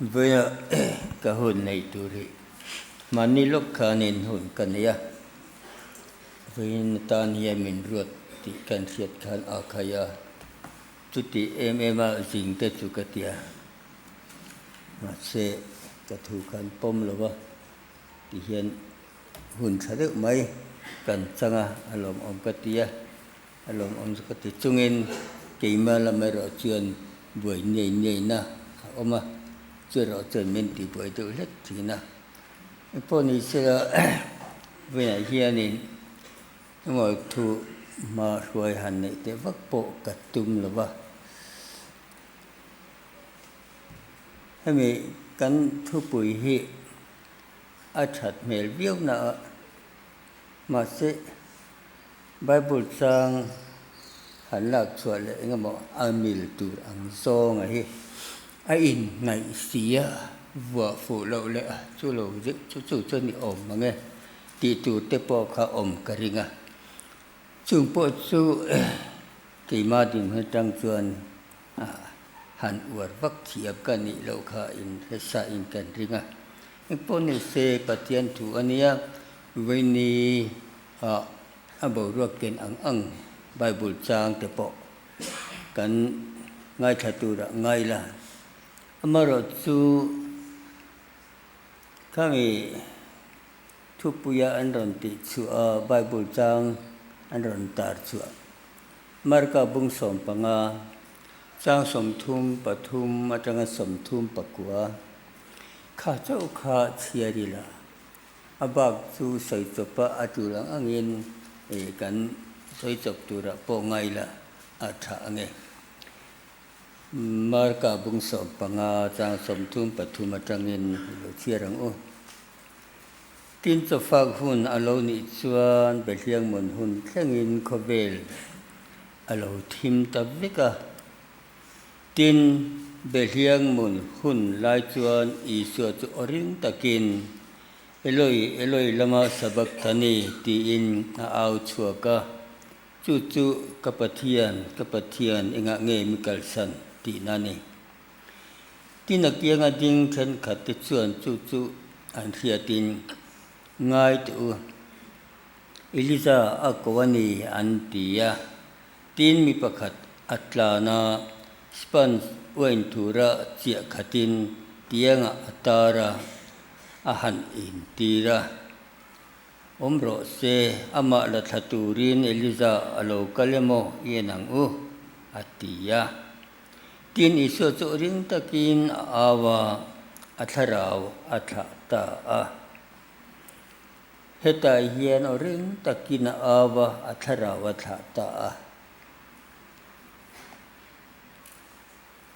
Vawiah ka hun neih tur hi mahni lawk khanin hun ka nei a, vawiin atan hian min ruat tih kan hriat khan a khai a, chuti em em a zing te chu ka ti a, mahse ka thu khan pawm lo va ti hian hun tha deuh mai kan chang a, a lawmawm ka ti a. A lawmawm chu ka ti chungin keimah lam erawh chuan buai niai niaina a awm a, chu erawh chuan min ti buai deuh hlek thin a. Engpawh ni sela vawiinah hianin engemaw thu hma hruai han neih teh vak pawh ka tum lo va. Hemi kan thupui hi a that hmel viau na a, mahse Bible chang han lak chhuah leh engemaw a mil tur ang zawnga hi a inngaih si a, vuah fuh loh leh a chu lo zeuh chu chu chu ni awm mang e tih tur te pawh kha awm ka ring a. Chung pawh chu keima dinhmun atang chuan han uar vak thiam ka nih loh kha inhresa in kan ring a. Engpawh ni se Pathian thu a nia, Vaini Ah, a boruak ken ang ang Bible chang te pawh kan ngaithla turah ngai la. Amaherawh chu khami thupuia an rawn tih chhuah a Bible chang an rawn tar chhuah Marka bung 15 chang 33 atanga 34 kha chauh kha chhiar ila. A bak chu sawi chawpa a tul ang angin kan sawi chawp turah pawh ngai la a tha ang e. Marka bung 15 chang 33 atangin i lo chhiar ang u. Tin chawfak hun a lo nih chuan Behliangmun hun thlengin khawvel a lo thim ta vek a. Tin, Behliangmun hun lai chuan Isua chu aw ring takin, Eloi, Eloi lama sabakthani? tiin a au chhuak a. Chu chu ka Pathian, ka Pathian, engah nge mi kalsan? tihna a ni. Tin, a kianga ding thenkhat te chuan chu chu an hriatin, Ngai teh u, Elija a ko a ni, an ti a. Tin mi pakhat a tlan a, sponge uain tura chiah khatin tiangah a tar a, a han intir a. Awm rawh se, amah la thla turin Eliza a lo kal emaw i en ang u, a ti a. Tin Isua chu ring takin a au a, a thlarau a thlah ta a. Hetah hian aw ring takin a au a, a thlarau a thlah ta a.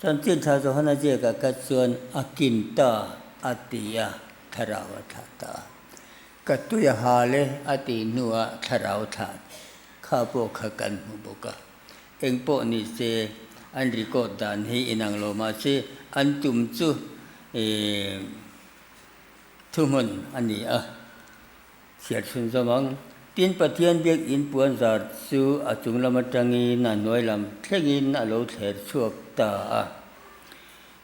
Chanchin Tha Johana ziakah kha chuan a kin ta a ti a, thlarau a thlah ta a. Ka tui a hal e a tih hnuah thlarau thlah kha pawh kha kan hmu bawk a. Eng pawh ni se an record dan hi inang lo mahse an tum chu ih Thuhmun a ni a, chhiar chhun zawm ang. Tin, Pathian biakinn puan zar chu a chung lam atangin a hnuai lam thlengin a lo thler chhuak ta a.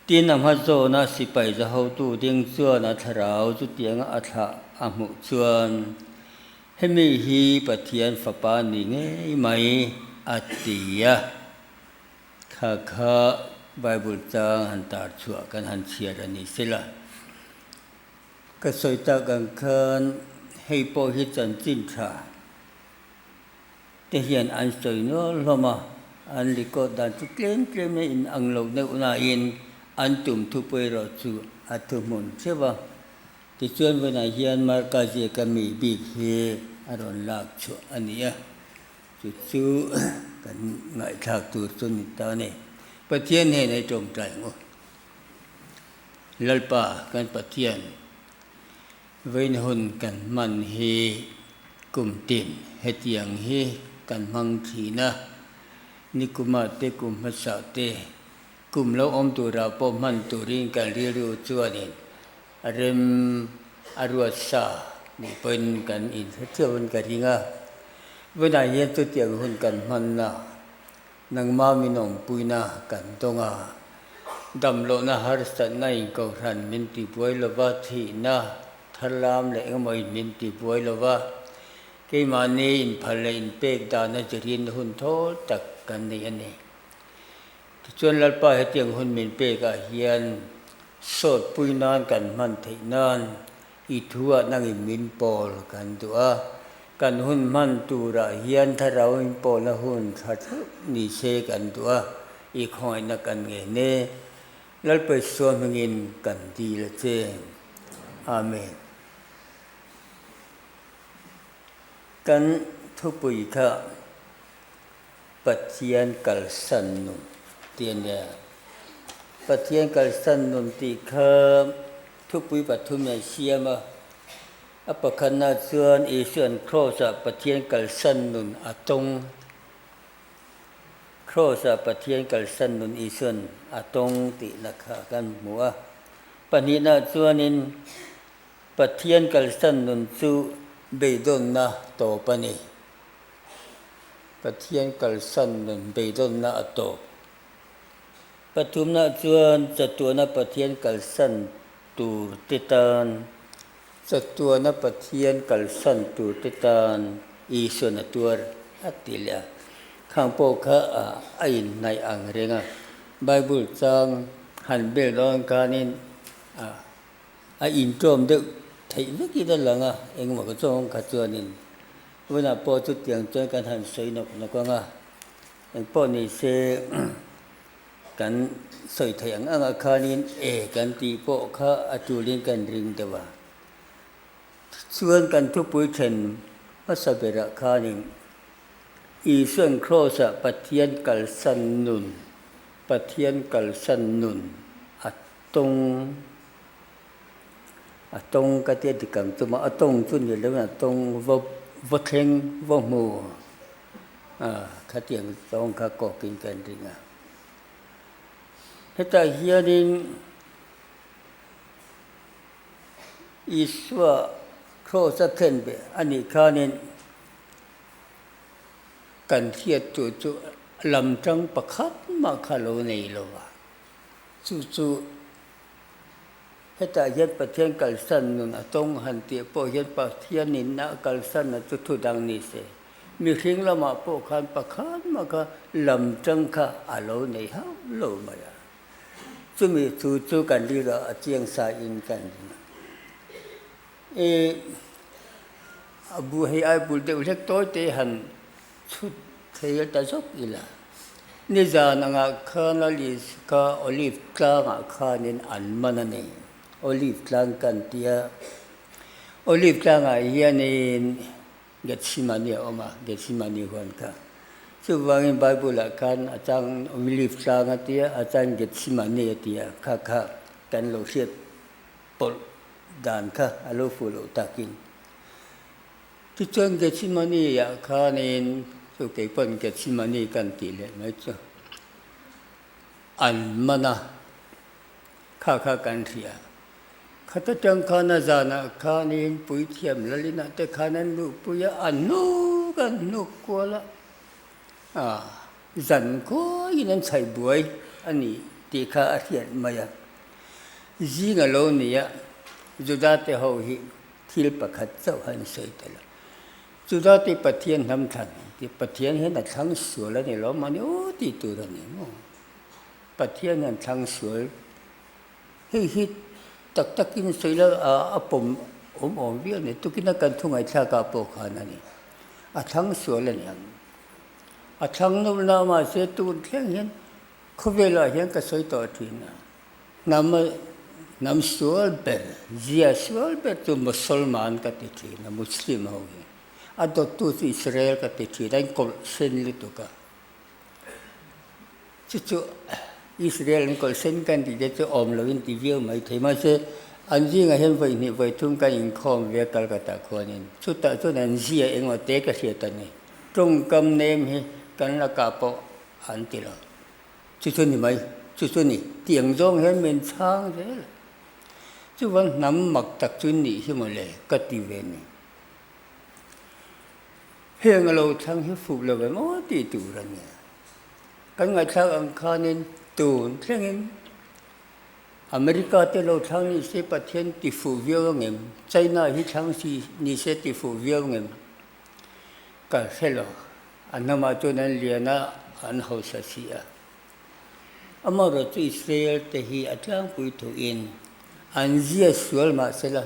Tin, a hma zawna sipai za hotu ding chuan a thlarau chutianga a thlah a hmuh chuan, Hemi hi Pathian fapa ni ngei mai, a ti a. Kha kha Bible chang han tar chhuah kan han chhiar a ni sela. Ka sawi tak ang khan hei pawh hi chanchin tha te hian an sawi nual hlawm a, an record dan chu tlem tlem a in ang lo deuh nain an tum thupui erawh chu a thuhmun theuh a. Tichuan vawiinah hian Marka ziaka mi bik hi a rawn lak chhuah a ni a. Chu chu kan ngaihthlak tur chu ni ta a ni. Pathian hnenah i tawngtai ang u. Lalpa kan Pathian, vawiin hun kan hman hi kum tin hetiang hi kan hmang thin a, nikuma te kum hmasa te kum lo awm turah pawh hman turin kan rilru chuanin a rem a ruat sa nih pawhin kan inhre theuhin ka ring a. Vawiinah hian chutiang hun kan hmanna nangma min awmpuina kan dawng a. Damlohna harsatna in kohhran min tibuai lova, thihna tharlam leh engemaw in min tibuai lova, keimahni inphal leh inpek dana zirin hun thawl tak kan nei a ni. Tichuan Lalpa hetiang hun min pekah hian sawtpui nan kan hman theih nan i thuah nangin min pawl kan duh a, kan hun hman turah hian thlarau min pawlna hun tha theuh ni se kan duh a, i khawngaihna kan ngen e. Lalpa Isua hmingin kan dil a che. Amen. Kan thupui kha. Pathian kalsan nun tih a nia. Pathian kalsan nun tih kha thupui pathum in an siam a. A pakhatna chuan Isua'n Kraws-ah Pathian kalsan nun a tawng. Kraws-ah Pathian kalsan nun Isua'n a tawng tihna kha kan hmu a. Pahnihna chuanin Pathian kalsan nun chu beidawnna tawp a ni. Pathian kalsan nun beidawnna a tawp. Pathumna chuan chatuana Pathian kalsan tur te tan, chatuana Pathian kalsan tur te tan Isuan a tuar a ti leh a. Khang pawh kha a inhnaih ang reng a. Bible chang han bel dawn khanin a inṭawm deuh theih vekin a lang a, engemaw ka zawng kha chuanin Tunah pawh chutiang chuan kan han sawi nawk nawk ang a, engpawh ni se kan sawi theih ang angah khanin e kan tih pawh kha a tulin kan ring deuh a. Tichuan kan thupui then hmasa berah khanin Isuan Kraws-ah Pathian kalsan nun, Pathian kalsan nun a tawng. A tawng ka tia dik ang chu mah a tawng chu ni lo in a tawng va va thleng va hmu a khatiang tawng kha kawk in kan ring a. Hetah hianin Isua kraws a thlen ve a nih khanin kan hriat tur chu lam tang pakhat mah kha lo nei lo va, chu chu Hetah hian Pathian kalsan nun a tawng han tih pawh hian Pathianin a kalsan a chu thu dang ni se. Mihring lamah pawh khan pakhat mah kha lam tang kha a lo nei hauh lo mai a. Chumi thu chu kan rilruah a chiang sa in kan ring a. E a bu hei ai bul deuh hlek tawi te han chhut thei a ta zawk ila. Nizan angah khan a list kha Olive tlangah khanin an man a ni. Olive tlang kan ti a. Olive tlangah hianin Gethsemane a awm a, Gethsemane huan kha. Chuvangin Bible-ah khan a chang Olive tlang a ti a, a chang Gethsemane a ti a, kha kha kan lo hriat pawlh dan kha a lo fuh loh takin. Tichuan Gethsemane-ah khanin, chu kei pawn Gethsemane kan tih leh mai chu, an man a, kha kha kan hria. Khat atang khan a zanah khanin puithiam Lalinah te khan an luhpui a, a hnuk an hnuk kual a, a zan khuaiin an chhaih buai a ni tih kha a hriat mai a. Zing a lo ni a, Juda te ho hi Thil pakhat chauh han sawi tel a, Juda te Pathian hnam thlan tih Pathian hian a thlang sual a ni lo mahni aw tih tur a ni maw? Pathian hian thlang sual hei hi tak takin sawi la a pawm awm awm viau a ni, tukina kan thu ngaihthlak ah pawh khan a ni, a thlang sual a ni ang. A thlang nawlh na mahse tun thleng hian khawvelah hian ka sawi tawh thin a. Hnam hnam sual ber, zia sual ber chu Mosolman ka ti thin a, Muslim ho hi. A dawttu chu Israel ka ti thin a, an kawlh sen lutuk a. Chu chu Israel an kawlh sen kan tih te chu awm loin ti viau mai thei. Mahse, an zingah hian vawi hnih vawi thum kan inkhawm ve a Calcutta khuanin. Chutah chuan an zia engemaw te ka hriat a ni. Tawngkam nem hi kan lakah pawh an ti lo. Chu chu ni mai, chu chu ni. Tiang zawng hian min chhang zel a. Chuvan hnam mak tak chu nih hi mawle ka ti ve ni. Heng a lo thlang hi fuh lo em aw tih tur a nia. Kan ngaihthlak ang khanin tun thlengin. America te lo thlang ni se Pathian ti fuh viau angem? China hi thlang si ni se ti fuh viau angem? Ka hre lo. A hnamah chuan an lian a, an hausa si a. Amaherawhchu Israel te hi a tlangpui thuin an zia sual mahsela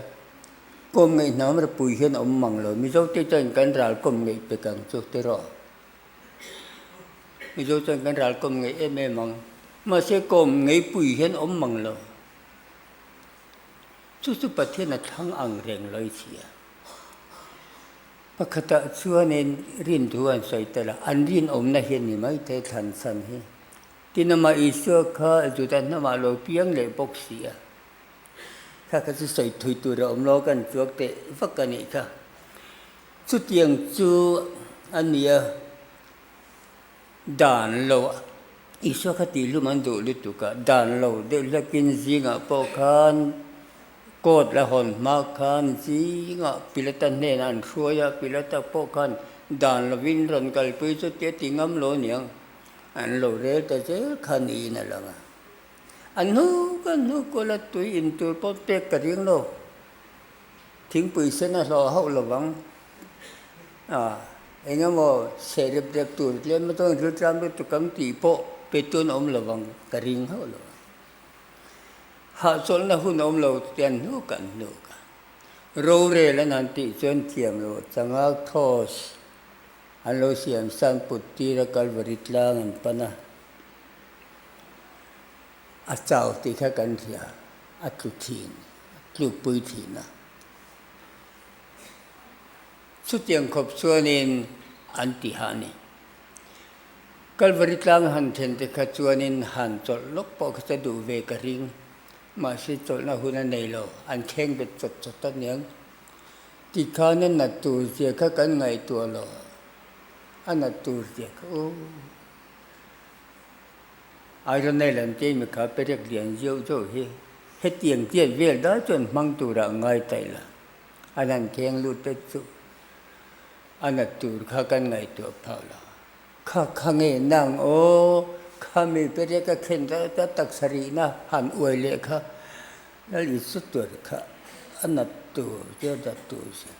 kawm ngaih hnam rapui hian a awm mang lo. Mizo te chuan kan ral kawm ngaih pek ang chu tiraw? Mizo chuan kan ral kawm ngei em em ang. Mahse kawm ngeipui hian awm mang lo. Chu chu Pathian a thlang ang reng lo i chhia. Pakhatah chuanin rinthu an sawi tel a, an rinawmna hi a ni mai thei thlan chhan hi. Tin amah Isua kha Juda hnamah lo piang leh bawk si a. Kha kha chu sawi thui tur a awm lo kan chuak teh vak a nih kha. Chutiang chu a nia dan lo Isua kha tihhlum an duh lutuk a, dan lo deuh hlakin zingah pawh khan court la hawn hma khan zingah Pilata hnenah an hruai a, Pilata pawh khan dan lovin rawn kalpui chu tia ti ngam lo aniang an lo rel ta zel kha niin a lang a. A hnuk a hnuk kuala tui in tur pawh pek ka ring lo. Thingpui sen a hlawh hauh lo vang. A, eng emaw seh rep rep tur tlem atangin riltlam lutuk ang tih pawh pe tun a awm lo vang ka ring hauh lo. Hahchawlhna hun a awm lo tian hnuk an hnuk a. Rorel an han tih chuan thiam lo changa cross an lo siam san put tir a Kalvari tlang an pan a. A chau tih kha kan hria, a tlu thin. tlukpui thin a. Chutiang khawp chuanin an ti ha a ni. Kalvari tlang han then te kha chuanin han chawlh lawk pawh kha chu a duh ve ka ring. Mahse chawlhna hun a nei lo, an thleng bet chawt chawt a niang. Tikhan a nat tur zia kha kan ngaihtuah lo, a nat tur zia kha aw. Iron Island te mi kha perek lian zeuh zeuh hi hetiang tiat vel dai chuan hmang turah ngai ta ila, an han kheng lut te chu a nat tur kha kan ngaihtuah phah lo. Kha kha nge nang aw, kha mi perek a khen ta ta taksa rihna han uai leh kha lal i chu tur kha a nat tur chu a nat tur si.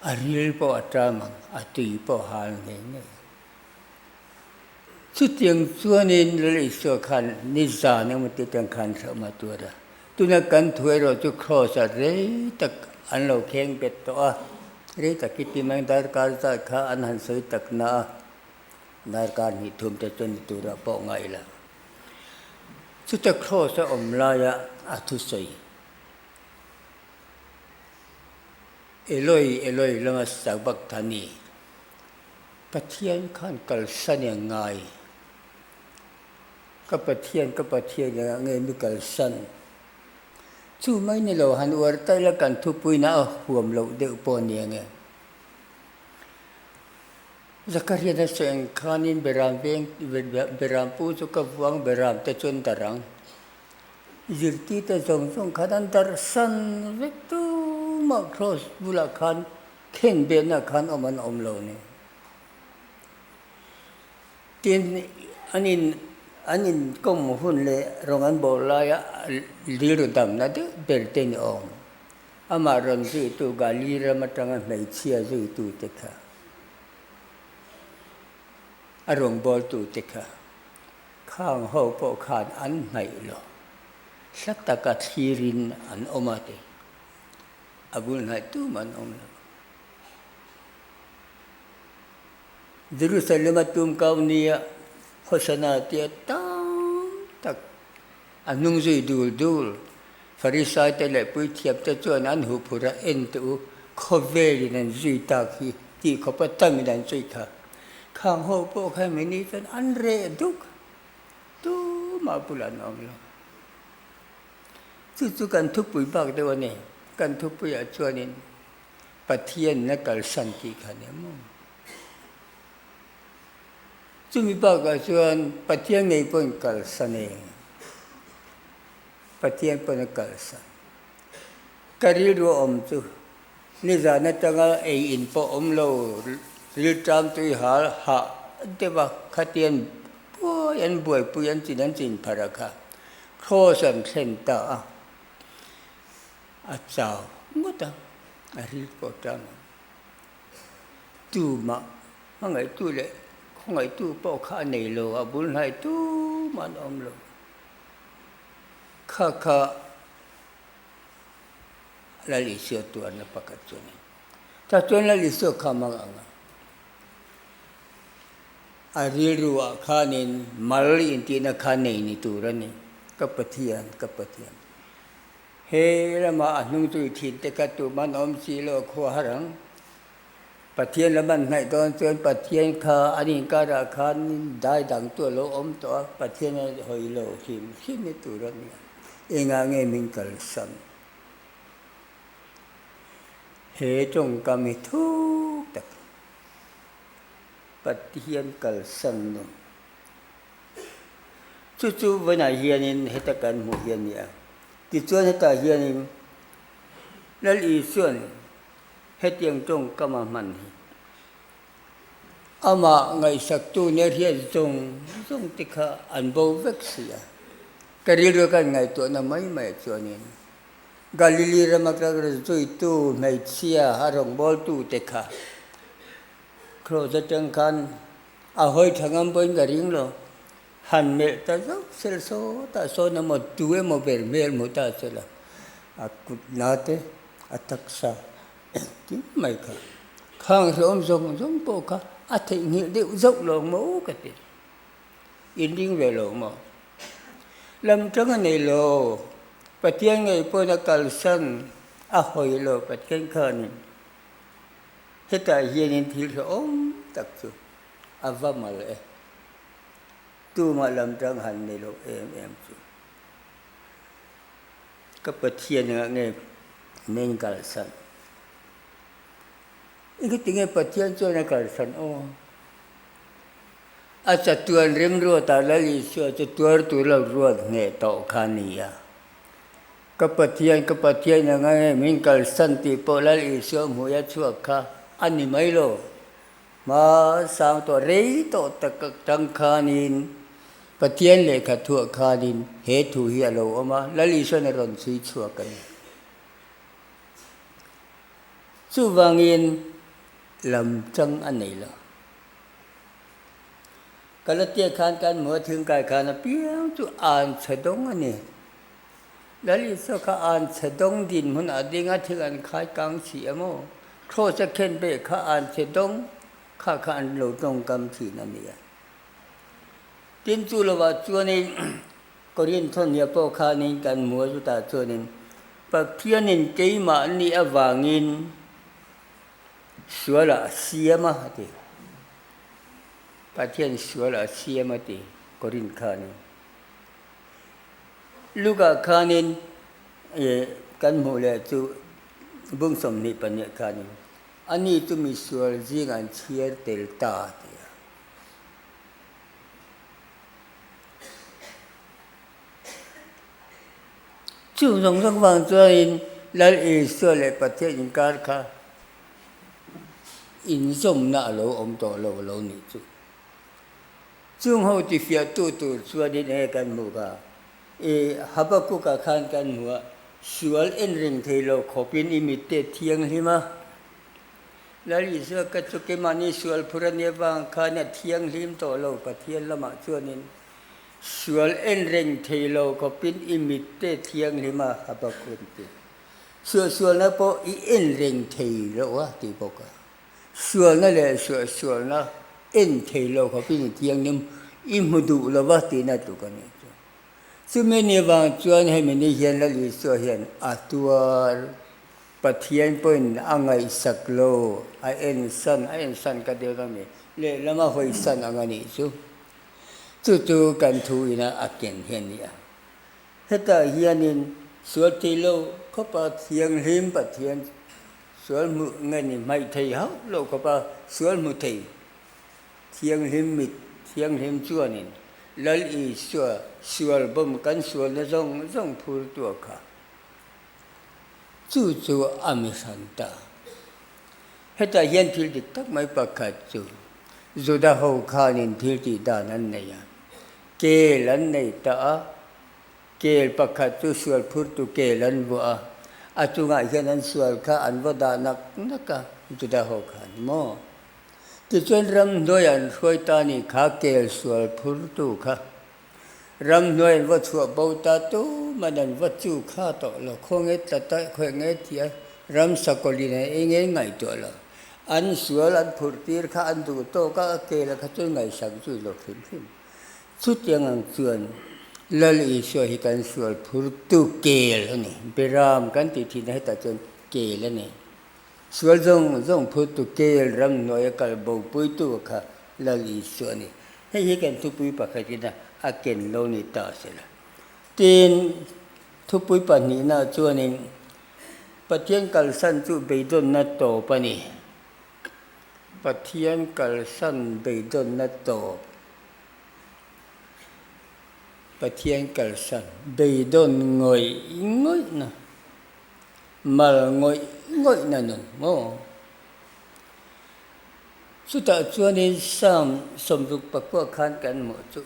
A ril pawh a ṭam ang, a tui pawh a hal ngei ngei ang. Chutiang chuanin Lal Isua khan nizan emaw ti tan khan hrehawm a tuar a. Tuna kan thu erawh chu Kraws ah rei tak an lo kheng bet tawh a, rei tak hi ti mai darkar zat kha an han sawi tak na a, darkar hnih thum te chuan ni turah pawh ngai la. Chuta Kraws a awm laia a thusawi. Eloi, Eloi lama sabakthani. Pathian khan kalsan i a ngai. Ka Pathian, ka Pathian engah nge mi kalsan? Chu mai ni lo, han uar ta ila kan thupuina a huam loh deuh pawh a ni ang e. Zakarian a sawi ang khanin Beram veng, Beram pu chu ka vuang, Beram te chuan darh ang. Zirtirte zawng zawng khan an darhsan vek tumah Kraws bulah khan Khen behna khan awm an awm lo ni. Tin, an in an inkawm hun leh rawng an bawh laia rilru damna deuh ber te ni awm. Amah rawn zuitu Galili ram atanga hmeichhia zuitu te kha, a rawngbawltu te kha, khang ho pawh khan an hnaih lo. Hla taka thlirin an awm a ti. A bul hnaih tum an awm lo. Jerusalem a tum kau nia Hosanna tia tam tak a hnung zui dul dul. Farisai te leh puithiam te chuan an huphurh a, En teh u, khawvelin an zui tak hi tih khawpa tamin an zui kha. Khang ho pawh kha hemi ni chuan an reh duk, tumah bulah an awm lo. Chu chu kan thupui bak deuh a ni. Kan thupuiah chuanin Pathian na kalsan tih kha a ni maw? Chumi bakah chuan Pathian ngei pawhin kalsan e. Pathian pawhin a kalsan. Ka rilru a awm chu nizan atanga ei in pawh awm lo, rilṭam tui hal hah deuh a, khatian buai an buaipui an chin an chin pharh a kha. Kraws an thlen ta a, a chau ngawt a, a ril pawh tan ang. Tumah hmangaihtu leh khawngaihtu pawh kha a nei lo, a bul hnai tumah an awm lo. Kha kha Lal Isua tuarna pakhat chu a ni. Tah chuan Lal Isua kha mang ang a, a rilru ah khanin mal intihna kha nei ni tur a ni, Ka Pathian, ka Pathian. He lama a hnung chu i thin te kha tumah an awm si lo a khua har ang. Pathian lam an hnaih dawn chuan Pathian kha an inkarah khan dai dang chu a lo awm tawh a, Pathian a hawi lo hlim hlim ni tur a nia. Engah nge min kalsan? He tawngkam hi thuk tak Pathian kalsan lo. Chu chu vawiinah hianin heta kan hmuh hi a ni a. Tichuan hetah hianin Lal Isua'n hetiang tawngkam a hman hi amah ngaihsaktu nia hriat zawng zawng te kha an bo vek si a. Ka rilru kan ngaihtuahna mai mai chuanin Galili rama ka zuitu hmeichhia a rawngbawltu te kha Kraws atang khan a hawi tha ngam pawhin ka ring lo. Han melh ta zauh sel sawtah sawn emaw tu emaw ber hmel hmu ta sela a kut na te a taksa engkim mai kha khang hlawm zawng zawng pawh kha a theihnghilh deuh zauh lo maw ka ti. In ring ve lo maw? Lam tang a nei lo. Pathian ngei pawhin a kalsan a hawi lo Pathian khanin hetah hianin thil hrehawm tak chu a va mal e. Tumah lam tang han nei lo em em chu. Ka Pathian engah nge min kalsan? Engati nge Pathian chuan a kalsan aw? A chatuan remruatah Lal Isua chu tuar tur lo ruat hneh tawh kha a ni a. Ka Pathian, ka Pathian anga nge min kalsan tih pawh Lal Isua hmuia chhuak kha a ni mai lo. Hma sang tawh rei tawh tak tang khanin Pathian lehkha thuah khanin he thu hi a lo awm a, Lal Isuan a rawn chhui chhuak a ni. Chuvangin lam tang a nei lo. Galatia khan kan hmu a, thingkai khan apiang chu an chhe dawng a ni. Lal Isua kha an chhe dawng dinhmun a ding a, thil an khai kang si a maw? Kraws a khen beh kha an chhe dawng kha kha an lo tawngkam thin a ni a. Tin chu lovah chuanin Korinth thawhnia pawh khanin kan hmu a, chutah chuanin Pathianin keimahni avangin sualah a siam a, a ti. Pathian sualah a siam a ti, Korinth khanin. Luka khanin kan hmuh leh chu bung 22 khanin ani chu misual zing an chhiar tel ta a ti a. Chung zawng zawng vang chuanin Lal Isua leh Pathian inkar kha inzawmna a lo awm tawh lo a lo nih chu. Chung ho tifiahtu tur chuanin enge kan hmuh kha? I Habakkuk-ah khan kan hmu a, sual en reng thei lo khawpin i mitte thianghlim a. Lal Isua ka chu keimahni sual phur a nia vang khan a thianghlim tawh lo Pathian lamah chuanin sual en reng thei lo khawpin i mitte thianghlim a Habakkuk ti. Suahsualna pawh i en reng thei lo a ti bawk a. Sualna leh suahsualna en thei lo khawpin i thianghlim i hmu duh lo va tihna tluk a nih chu. Chumi ni vang chuan hemi ni hian Lal Isua hian a tuar Pathian pawhin a ngaihsak lo, a ensan, a ensan ka deuh a mi, lehlam a hawisan ang a nih chu. Chu chu kan thu ina a ken hi a ni a. Hetah hianin sual thei lo khawpa thianghlim Pathian sual hmuh nge ni hmaih thei hauh lo khawpa sual hmu thei thianghlim mit thianghlim chuanin Lal Isua sual bawm kan sualna zawng zawng phur tuah kha chu chu a mi hran ta. Hetah hian thil dik tak mai pakhat chu Juda ho khanin thil tih dan an nei a, kel an nei ta a. Kel pakhat chu sual phurtu kel an vuah a, a chungah hian an sual kha an va dah nak nak a, Juda ho khan maw? Tichuan ramhnuai an hruai ta ni kha kel sual phurtu kha ramhnuai an va chhuah bo ta tuman an va chu kha tawh lo, khawnge tla ta khawi nge tia ram sakawlin an ei nge ngaihtuah lo, an sual an phurh tir kha an duh tawk a, a kel kha chu ngaihsak zui lo hrim hrim. Chutiang ang chuan Lal Isua hi kan sual phurtu kel a ni. Beram kan tih thinna hetah chuan kel a ni. Sual zawng zawng phurtu kel ramhnuaia kal bopuitu kha Lal Isua a ni. Hei hi kan thupui pakhatin a ken lo ni ta se la. Tin, thupui pahnihna chuanin Pathian kalsan chu beidawnna tawp a ni. Pathian kalsan beidawnna tawp. Pathian kalsan beidawn ngawih ngawihna, mal ngawih ngawihna nun maw? Chutah chuanin Psalm 64 khan kan hmuh chu,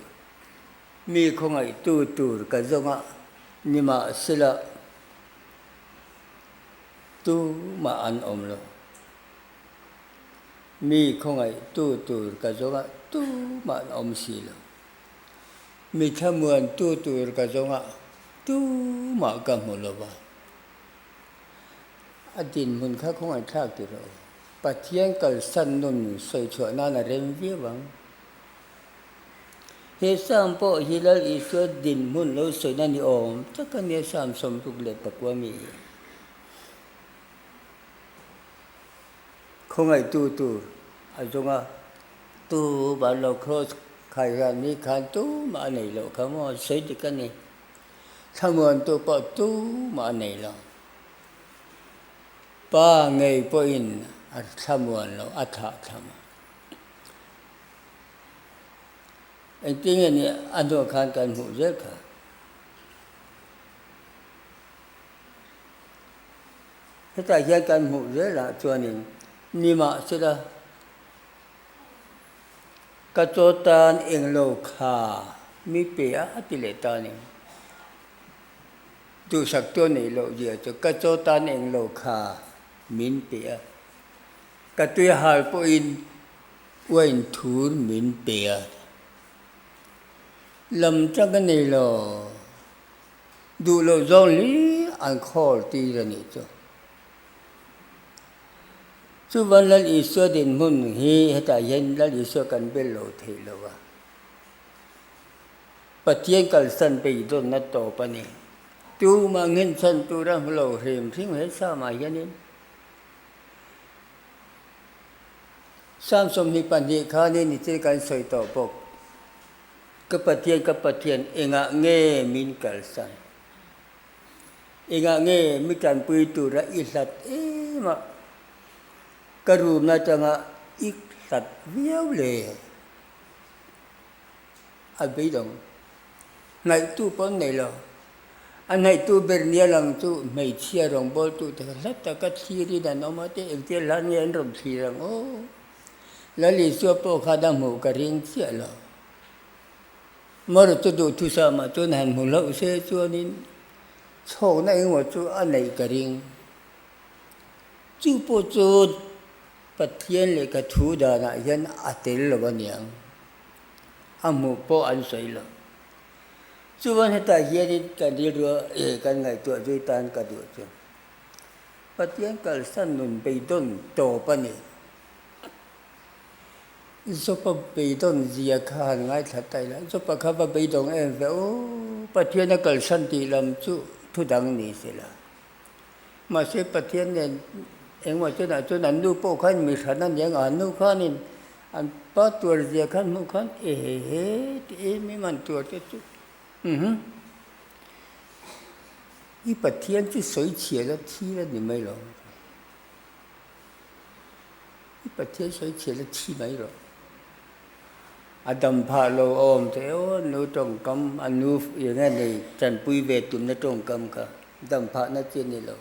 Mi khawngaihtu tur ka zawnga nimahsela tumah an awm lo. Mi khawngaihtu tur ka zawnga tumah an awm si lo. Mi thlamuantu tur ka zawnga tumah ka hmu lo va. A dinhmun kha khawngaihthlak ti rawh. Pathian kalsan nun sawi chhuah nan a rem viau ang. He Psalm pawh hi Lal Isua dinhmun lo sawina ni awm tak a nia Psalm 64 mi hi. Khawngaihtu tur a zawng a, tu van lo cross khai hian ni khan tumah a nei loh kha maw sawi dik a ni. Thlamuantu pawh tumah a nei lo. Pa ngei pawhin a thlamuan lo, a thlah thlam a. Engtin nge ni a hnuah khan kan hmuh zel kha. Hetah hian kan hmuh zelah chuanin nimahsela ka chaw tan englo kha mi pe a a ti leh ta a ni. Duhsak chu a neih loh zia chu ka chaw tan englo kha min pe a, ka tui hal pawhin uain thur min pe a. Lam chang a nei lo. Duh loh zawng hlir an khawl tir a nih chu. Chuvan Lal Isua dinhmun hi hetah hian Lal Isua kan bel lo theih lo a. Pathian kalsan beidawnna tawp a ni. Tumah nghenchhan tur a hmu lo hrim hrim he Psalm-ah hianin. Psalm 22 khanin ni thil kan sawi tawh bawk. Ka Pathian, ka Pathian, engah nge min kalsan? Engah nge mi tanpui tura i hlat em a? Ka rumna atanga i hlat viau le? A beidawng. Hnaihtu pawh an nei lo. A hnaihtu ber nia lang chu hmeichhia rawngbawltute kha hla taka thlirin an awm a, te engtia hla nge an rawn thlir ang aw? Lal Isua pawh khan a hmuh ka ring chiah lo. Mawrh chu duhthusam ah chuan han hmu hlauh se chuanin chhawkna engemaw chu a neih ka ring. Chu pawh chu Pathian lehkha thu danah hian a tel lo aniang. A hmuh pawh an sawi lo. Chuan hetah hianin kan rilru kan ngaihtuah zui tan ka duh chu Pathian kalsan nun beidawn tawp a ni. Zopa beidawn zia kha han ngaithla ta ila, Zopa kha va beidawng em ve aw, Pathian a kalsan tih lam chu thu dang ni se la. Mahse Pathian nen engmah chenah chuan an nu pawh khan mi hran a nia, an nu khanin an pa tuar zia khan hmuh khan ehe ti em em an tuar te chu umm i Pathian chu sawi chhia la thil a ni mai lo. I Pathian sawi chhiat a thi mai rawh. A dam phah lo a awm teh aw, nu tawngkam, a nu eng nge nei tanpui ve tumna tawngkam kha dam phahna chi a ni lo.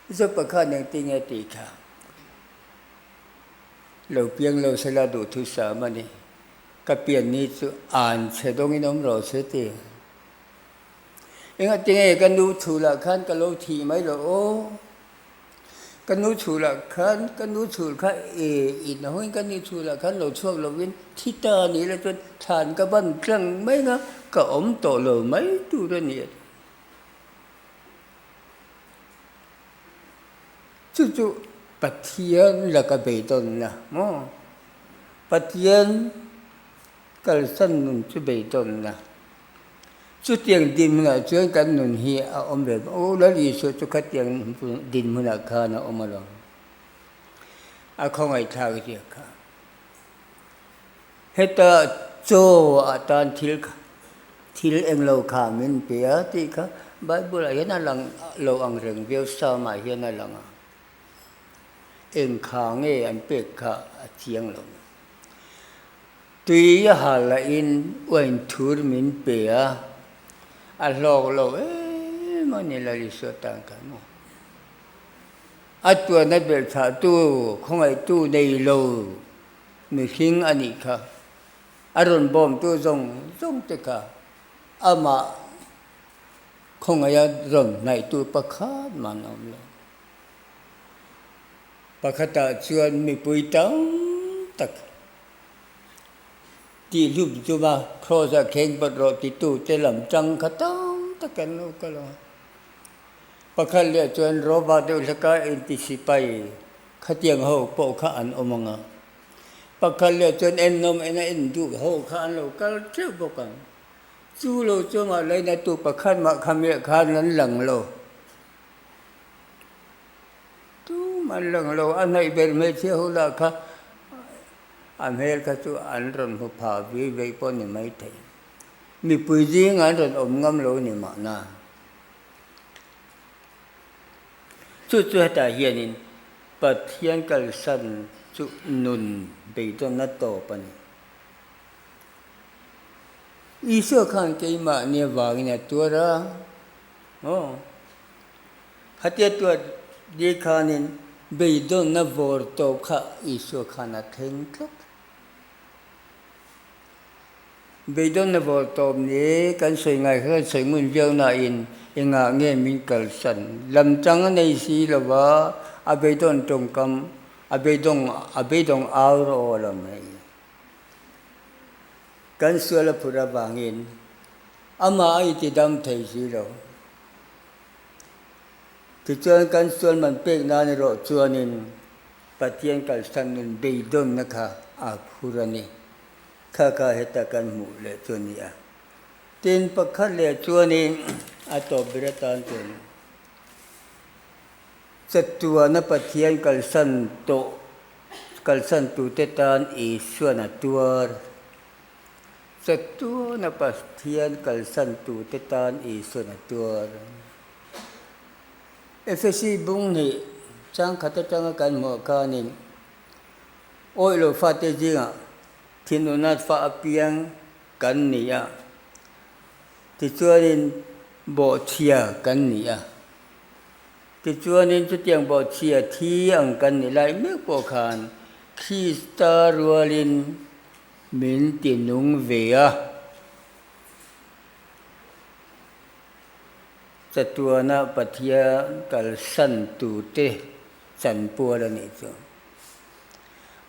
Zopa khan engtin nge tih kha? Lo piang lo sela duhthusam a ni. Ka pian ni chu an chhe dawngin awm rawh se ti. Engatinge ka nu chhulah khan ka lo thih mai loh aw? Ka nu chhulah khan, ka nu chhul kha e in hawiin ka nu chhulah khan lo chhuak lovin thi ta a nih la chuan thlan ka ban tlang mai anga ka awm tawh lo mai tur a ni a ti. Chu chu Pathian laka beidawnna maw? Pathian kalsan nun chu beidawnna. Chutiang dinhmunah chuan kan nun hi a awm ve bawk. Aw Lal Isua chu khatiang dinhmunah khan a awm alawm. A khawngaihthlak zia kha. Heta chaw atan thil thil englo kha min pe a tih kha Bible ah hian a lang lo ang reng viau Psalm ah hian a lang a. Eng kha nge an pek kha a chiang lo. Tui a hal lahin uain thur min pe a, a hlawk lo em a ni Lal Isua tan khan maw. A tuanna belhchhahtu, khawngaihtu nei lo mihring a nih kha. A rawn bawmtu zawng zawng te kha amah khawngaiha rawn hnaihtu pakhat mah an awm lo. Pakhatah chuan mipui tam tak tihhlum chunga Kraws-a kheng bat rawh titute lam tang kha tam tak an lo kal a. Pakhat leh chuan Roma deuh hleka intisipai khatiang ho pawh kha an awm ang a. Pakhat leh chuan ennawm ena en duh ho kha an lo kal teuh bawk ang. Chu lo chungah lainatu pakhat mah kha miah khan an lang lo. Tum an lang lo, a hnaih ber hmeichhia ho lah kha a hmel kha chu an rawn hmu pha vi vei pawh ni mai thei. Mipui zing an rawn awm ngam lo ni mahna. Chu chu hetah hianin Pathian kalsan chu nun beidawnna tawp a ni. Isua khan keimahni avangin a tuar a, aw. Khatia tuat ni khanin beidawnna vawr tawp kha Isua khan a thleng tlat. Beidawnna vawr tawp ni kan sawi ngai kha kan sawi ngun viau nain engah nge min kalsan? Lamtang a nei si lo va, a beidawn tawngkam, a beidawng a beidawng au rawh aw lo mai. Kan sual a phur avangin amah a intidam thei si lo. Tichuan kan sual man pek nan erawh chuanin Pathian kalsan nun beidawnna kha a phur a ni. Kha kha heta kan hmuh leh chu a ni a. Tin, pakhat leh chuanin a tawp ber atan chuan chatuana Pathian kalsan tawh kalsan tute tan Isuan a tuar. Chatuana Pathian kalsan tute tan Isuan a tuar. Efesi bung hnih changkhat atanga kan hmuh khanin awih lo fate zingah thinuna fa apiang kan ni a, tichuanin bawhchhia kan ni a. Tichuanin chutiang bawhchhia thi ang kan nih lai mek pawh khan Krista rualin Min ti nung ve a. Chatuana Pathian kalsan tute chanpual a nih chu.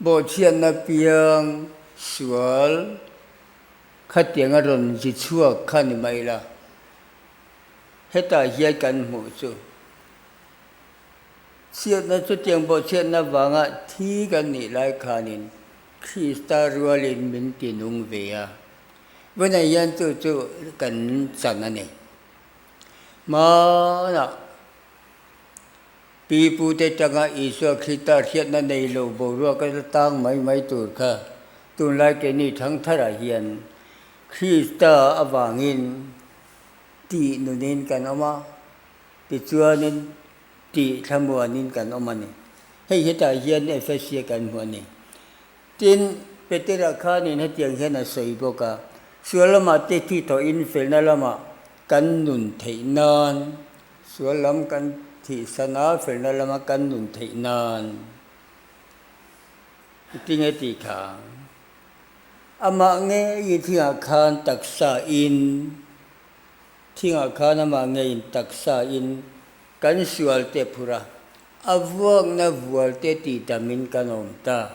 Bawhchhiatna piang sual khatiang a rawn zi chhuak kha ni mai la. Hetah hian kan hmuh chu. Chhiatna chutiang bawhchhiatna vanga thi kan nih lai khanin Krista rualin min ti nung ve a, vawiinah hian chu chu kan chan a ni. Hmanah pi pute tanga Isua Krista hriatna nei lo boruak a tang mai mai tur kha tunlai keini thangtharah hian Krista avangin tih nunin kan awm a, tichuanin tih thlamuanin kan awm a ni. Hei hetah hian Efesia kan hmu a ni. Tin, Petera khanin hetiang hian a sawi bawk a, Sual lamah te thi thawhin felna lamah kan nun theih nan, sual lam kan thihsan a, felna lama kan nun theih nan. Tinge tih kha? Amah ngei thingah khan taksa in. Thingah khan amah ngeiin taksa in kan sual te phur a, a vuakna vual te tihdamin kan awm ta.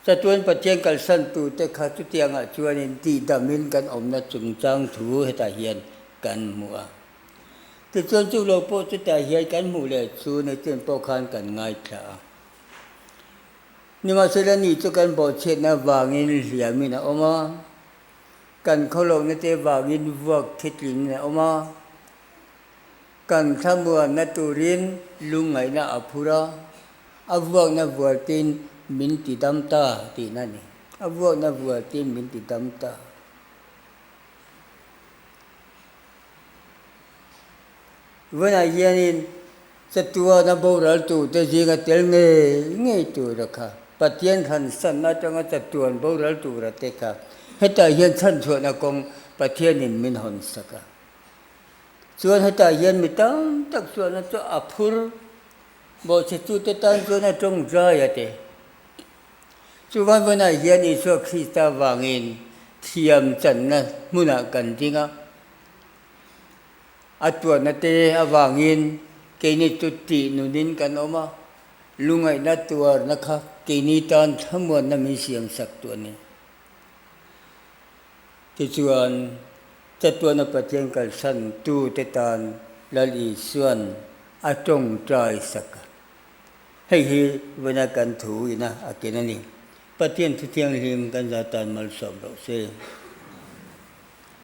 Chatuan Pathian kalsan tute kha chutiangah chuanin tihdamin kan awmna chungchang thu hetah hian kan hmu a. Tichuan chu lo pawh chutah hian kan hmuh leh chu nitin pawh khan kan ngaithla a. Nimahsela ni chu kan bawhchhiatna vangin hliamin a awm a, kan khawlohna te vangin vuak thitlingin a awm a, Kan thlamuanna turin lungngaihna a phur a, a vuakna vualtin min ti dam ta tihna a ni. A vuakna vualtin min ti dam ta. Vawiinah hianin chatuana boral turte zinga tel ngei ngei tura kha Pathian hransanna atanga chatuan boral tura te kha hetah hian chhanchhuahna kawng Pathianin min hawnsak a. Chuan hetah hian mi tam tak chuan a chu a phur bawhchhetute tan chuan a tawngtai a ti. Chuvan vawnah hian Isua Krista vangin thiam channa hmunah kan ding a, a tuahna te avangin keini chu tih nunin kan awm a, lungaihna tuarna kha keini tan thlamuanna min siamsak tu a ni. Tichuan, chatuana Pathian kalsan tute tan Lal Isuan a tawngtai sak a. Hei hi vawiina kan thu ina a ken a ni. Pathian thu thianghlim kan za tan malsawm rawh se.